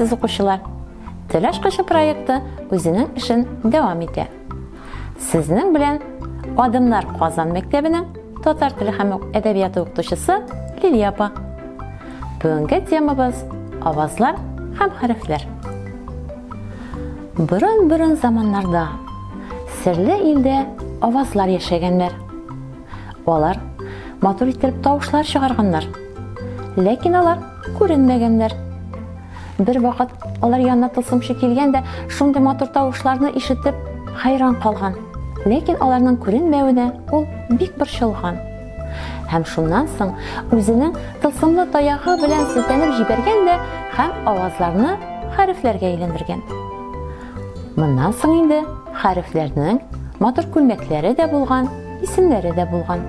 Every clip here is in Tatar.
Исәнмесез, укучылар! Тел ачкычы проекты үзенең эшен дәвам итә. Сезнең белән Адымнар Казан мәктәбенең татар теле һәм әдәбияты укытучысы Лилия апа. Бүгенге темабыз авазлар һәм хәрефләр. Борын-борын заманнарда серле илдә авазлар яшәгәннәр. Алар матур иттереп тавышлар чыгарганнар. Ләкин алар күренмәгәннәр. Бер вакыт алар янына тылсымчы килгән дә шундый матур тавышларны ишетеп хәйран калган. Ләкин аларның күренмәвенә ул бик борчылган. Һәм шуннан соң үзенең тылсымлы таягы белән селтәнеп җибәргән дә һәм авазларны хәрефләргә әйләндергән. Моннан соң инде хәрефләрнең матур күлмәкләре дә булган, исемнәре дә булган.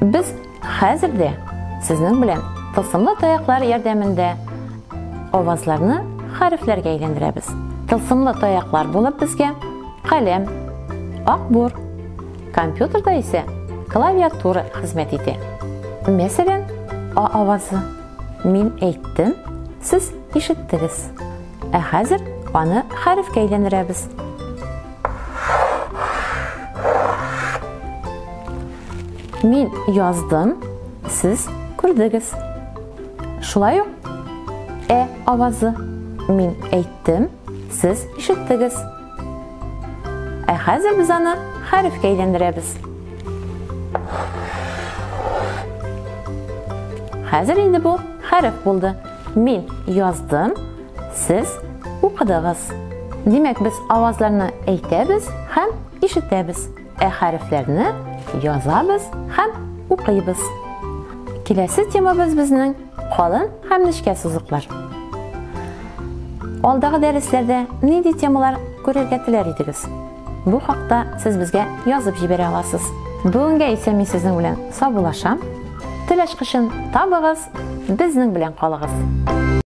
Без хәзер дә сезнең белән тылсымлы таяклар ярдәмендә авазларны хәрефләргә әйләндерәбез. Тылсымлы таяклар булып безгә каләм, акбур, компьютерда исә клавиатура хезмәт итә. Мәсәлән, А авазы. Мин әйттем, сез ишеттегез. Ә хәзер аны хәрефкә әйләндерәбез. Мин яздым, сез күрдегез. Шулай ук ә авазы. Мин әйттем, сез ишеттегез. Ә хәзер без аны хәрефкә әйләндерәбез. Хәзер инде бу хәреф булды. Мин яздым, сез укыдыгыз. Димәк, без авазларны әйтәбез һәм ишетәбез, ә хәрефләрне язабыз һәм укыйбыз. Киләсе темабыз безнең калын һәм нечкә сызыклар. Алдагы дәресләрдә нинди темалар күрергә теләр идегез? Бу хакта сез безгә язып җибәрә аласыз. Бүгенгә исә мин сезнең белән саубуллашам. Тел ачкычын табыгыз, безнең белән калыгыз.